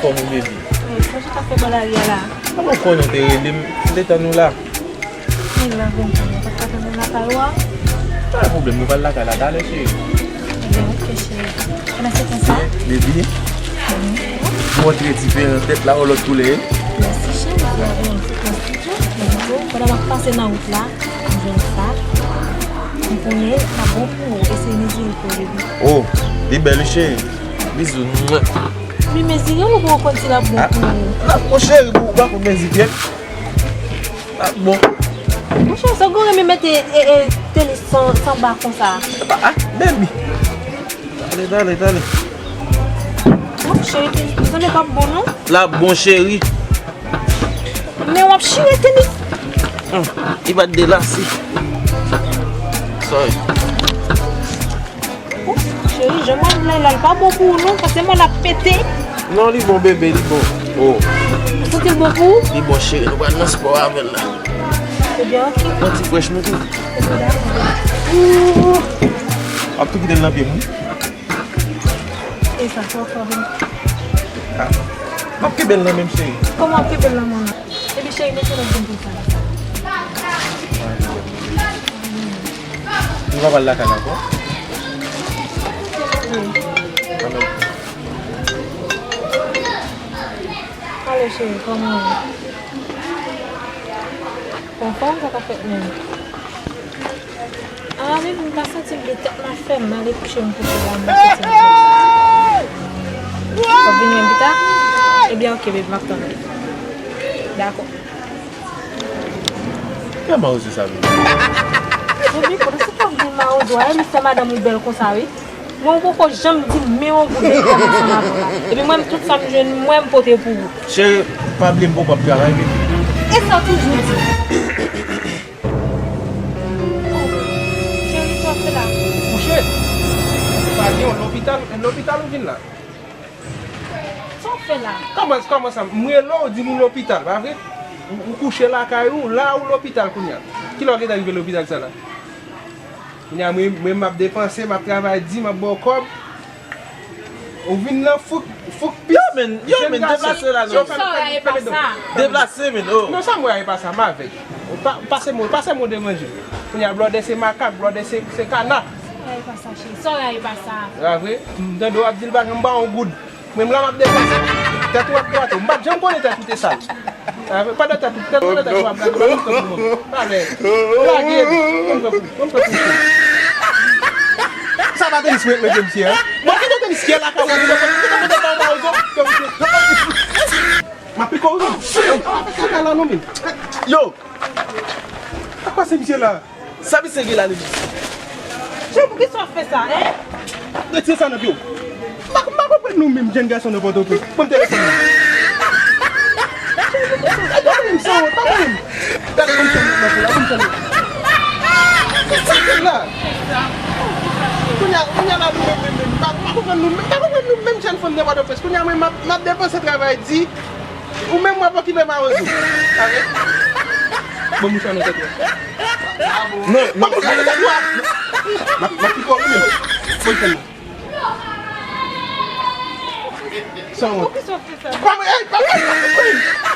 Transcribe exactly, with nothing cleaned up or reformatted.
Kòman w, baby? Wi, mwen chita fè bò lari a la. Kòman w konnen w te rele m? M te tann ou la. Wi, la, bon, ou pa t ka tann mwen lakay ou a? Pa gen pwoblèm, nou pral lakay la talè, cheri. Ebyen, ok, cheri. Pandan se tan sa? Baby, ou antre diferan, tèt la yon lòt koulè. Mèsi, cheri. Mwen se konstitye, mwen di w, pandan m ap pase nan wout la, m jwenn sa. M konnen l ap bon pou ou, eseye mezire pou w, baby. Oh, li bèl, wi, cheri. Bizou. Li mezire l oubyen w konn si l ap bon pou ou? L ap bon, cheri, pou ou pa konn mezi pye l. L ap bon. Monchè, sa w gen renmen mete, e, e, tenis san, san ba konsa? Ah, baby. Tale, tale, tale. Oh, cheri, tenis pou sanble p ap bon, non? L ap bon, cheri. Men w ap chire tenis. Hmm, li pa t delase. Sorry. Oh, cheri, jan m ap vle la, l pa bon pou ou non, paske mwen ap pete. Non, li bon, bebe, li bon. Oh. Ou santi l bon pou ou? Li bon, cheri, nou pral nan spò avè l la. Ebyen, ok. Yon ti frèch mouton. Ebyen, dakò. W ap tou kite l nan pye m, wi. E sa, sa w fè avè m? Ah. M ap kenbe l nan men m, cheri. Kòman w ap kenbe l nan men w? Epi cheri, mete lòt grenn pou sa. Nou pa pral lakay la ankò? Wi. Alo, cheri, kòman w ye? Anfòm, sa k ap fèt menm? Ah, baby, m pa santi m byen, tèt m ap fè m mal, e kouche m kouche la, m pa santi m byen. W ap vin wè m pita? Ebyen, ok, baby, m ap tann ou. Dakò. Ki mawozo sa, baby? Baby, kote se fòk di mawozo a, e li fè madanm ou bèl konsa, wi. Mwen, ou poko janm di m men yon goud de kòb ansanm avè w la. Epi mwen, tout sa m jwenn, mwen, m pote pou ou. Cheri, pa bliye m poko ap travay, baby. E sa w toujou di? Cheri, sa w fè la? Mouche, pa gen yon lopital, lopital ou vin la? Sa w fè la? Kòman, kòman sa? M rele w, di m ou lopital, pa vre? Ou, ou kouche lakay ou, la ou lopital kounye a. Kilè w gentan rive lopital sa la? Kounye a, mwen, mwen, m ap depanse, m ap travay di, m ap ba w kòb. Ou vin nan fouk, fouk pis. Yo, men, yo, men, deplase la, non. Sa w fè, fè, fè, fè, deplase, men, oh. Non, sa m wè a, e pa sa, m avèg. Ou pa, pase mwen, pase mwen devanje. Kounye a, blòdè se makak, blòdè se, se kana. Sa w wè a, e pa sa, cheri. Sa w wè a, e pa sa. A vre? M tande w ap di l pa janm ba w yon goud. Menm lè m ap depanse, tèt ou ap grate w. M pa t janm konnen tèt ou te sal. A, pandan tèt ou, tèt ou, pandan tèt ou ap grate w, pa menm tankou moun. Pa lè. Lage, konn fè pou, konn fè pou. Sa pa tenis mwen mete misye a? Mwen kite tenis ki lakay ou, kite mete nan mawozo, ke misye. M ap pike w, non. Kaka la, non, men. Yo! Sa k pase misye la? Sa misye gen la, Nevis? Che, poukisa w ap fè sa, en? Retire sa nan pye w. M pa, m pa konprann nou menm, jèn gason nan Pòtoprens. Ban m telefòn nan. Gade m, sa wont, pa gade m. Gade, ban m fè nèt nan pye la, ban m fè nèt. Sa k la? Kounye a, kounye a la, nou menm, menm, menm. M pa, m pa konprann nou, m pa konprann nou menm, jèn fanm nan Pòtoprens. Kounye a, mwen, m ap, m ap depanse travay di. Ou menm w ap okipe mawozo. Bon, mouchwa nan tèt ou. Non, non. M ap okipe nan tèt ou a. M ap, m ap pike w wi menm. Bon, fè m. Sa w wont? Poukisa w fè sa? Kòman, ey, pa, pa, pa, pa.